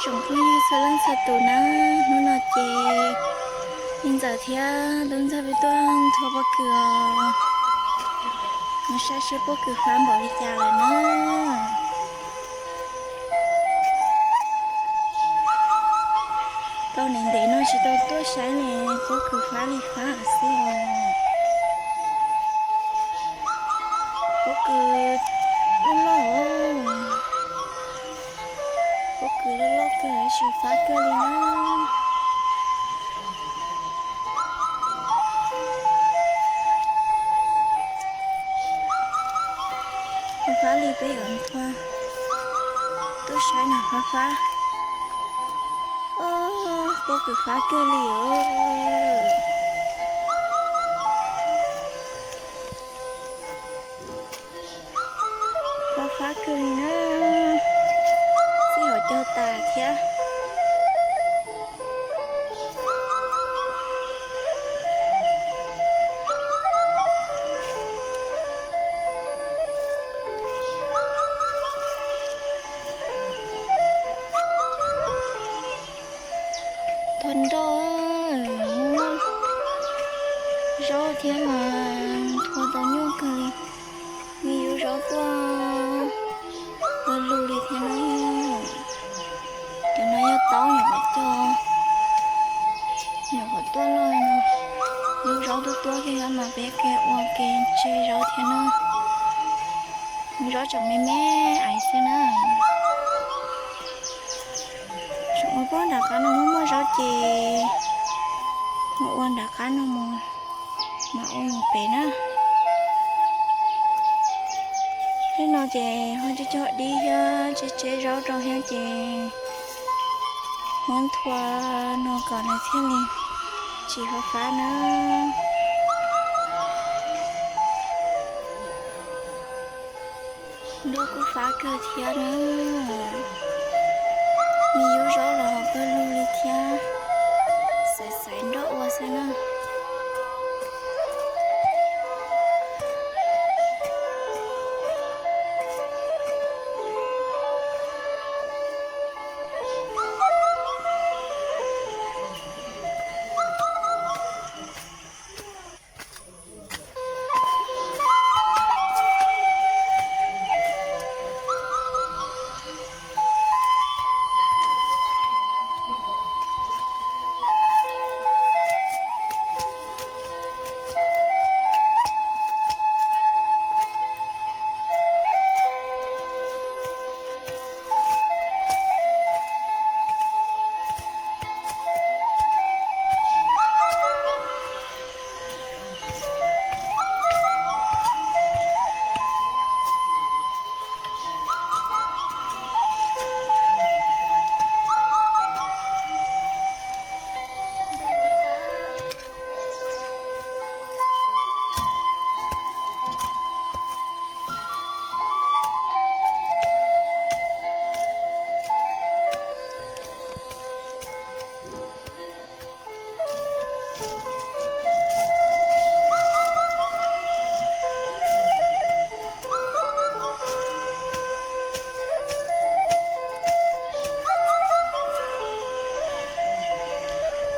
Tsoom phooj ywg txhua leej txhua tus na, hnub no ces me ntxawm thiab tub ntxawg peb tuaj nthua pob kws os. Mus saib seb pob kws fab npaum li cas lawm na. Tau ntev ntev no tsis tau tuaj saib ne, pob kws fab li fab xwb os. Pob kws loj loj, pob kws loj loj kawg tab sis fab kawg li na. Fab fab li peb yuav nthua tuaj saib na, fab fab. Pob kws fab kawg li os. Fab fab kawg li na, txij hauv caug tas thiab. Thua nroj, zaub thiab mas thua tau nyuaj kawg li. Me yub zaub tuaj ua lug li thiab na. Cov no yog taub nyuam qhuav cog, nyuam qhuav tuaj loj no. Yub zaub tuaj tuaj kiag mas peb ke ua ke tseb zaub thiab na. Zaub tseem me me ais xwb na. Tseem ua pog nram qab no muaj muaj zaub ces mus ua nram qab no mus, mam ua mus pem na. Tej no ces ho cog cog dib thiab tseb tseb zaub rau thiab ces muab nthua no kom nws thiaj li tsis fab fab na. Nroj kuj fab kawg thiab na. Me yub zaub los pawg lug li thiab, xaiv xaiv nroj ua xwb na.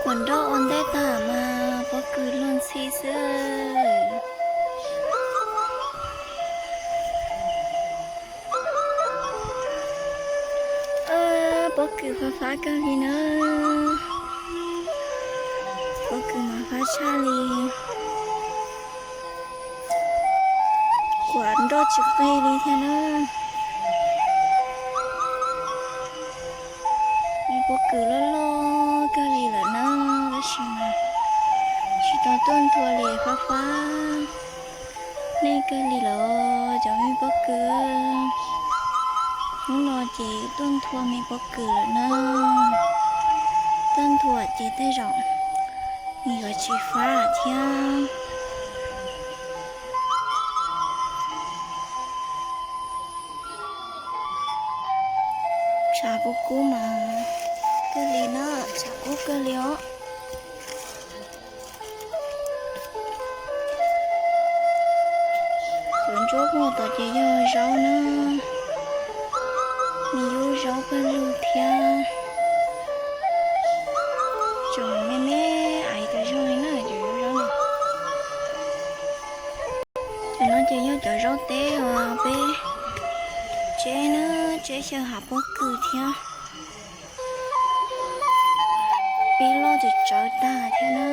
Kuam nroj ua ntej tag mas pob kws luag ntxhi xwb. Pob kws fab fab kawg li na. Pob kws mas fab tshaj li. Kuam nroj tsis qig li thiab na. Pob kws loj loj kawg li lawm na, tab sis mas tsis tau tuaj nthua li, fab fab nej kawg li lawm cov me pob kws. Hnub no ces tuaj nthua me pob kws lawm na. Tuaj nthua ces tej zaum nws yuav tsis fab thiab. Tshav kub kub mas kawg li na, tshav kub kawg li os. Cov ntsuab muag tod ces yog zaub na, me yub zaub pawg lug thiab. Me me, ais tas zog li na cov zaub no. Cov no ces yog cov zaub teb uas peb tseb na, tseb xyaw hav pob kws thiab. Peb loj tsawv tsawv tag thiab na.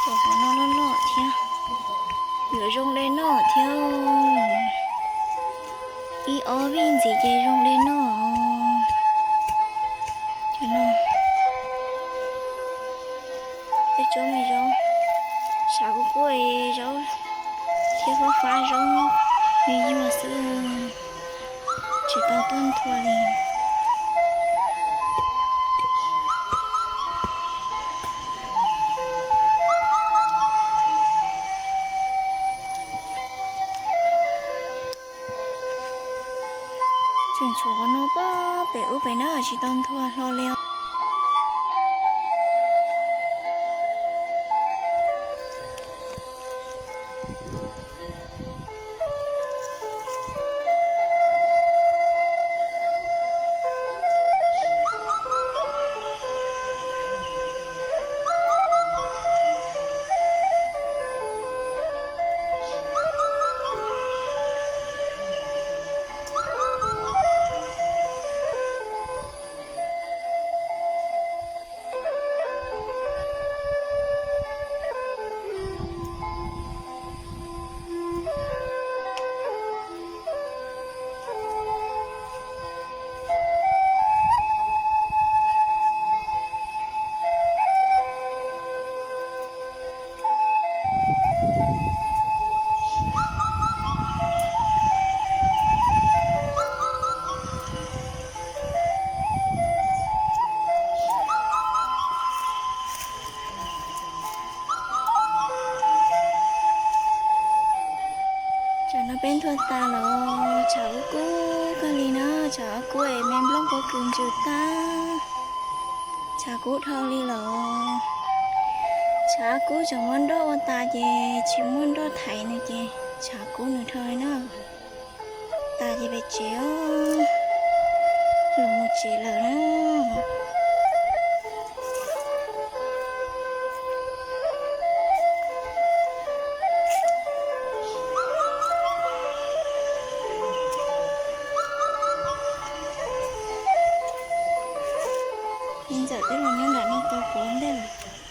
Cov qhov no loj loj thiab. Yuav zoo li no thiab. Ib ob vij ntxiv ces zoo li no. Cov no, peb tsob me zaub, tshav kub kub zaub thiab fab fab zaub me yuag xwb, tsis tau tuaj nthua li. Tseem tshuav qhov no pab pem ub pem na tsis tau nthua hlo li os. Tsam no peb nthua tas lawm, tshav kub kub kawg li na, tshav kub es me nplooj pob kws ntsws tag, tshav kub dhau li lawm. Tshav kub tseem muab nroj ua tas ces tsis muaj nroj thaiv nws ces tshav kub nws dhau li na. Tas ces pem tsev os, los mus tsev lawm na. Ntxawm twb los nyob nram no tos kuv ua ntej lawm.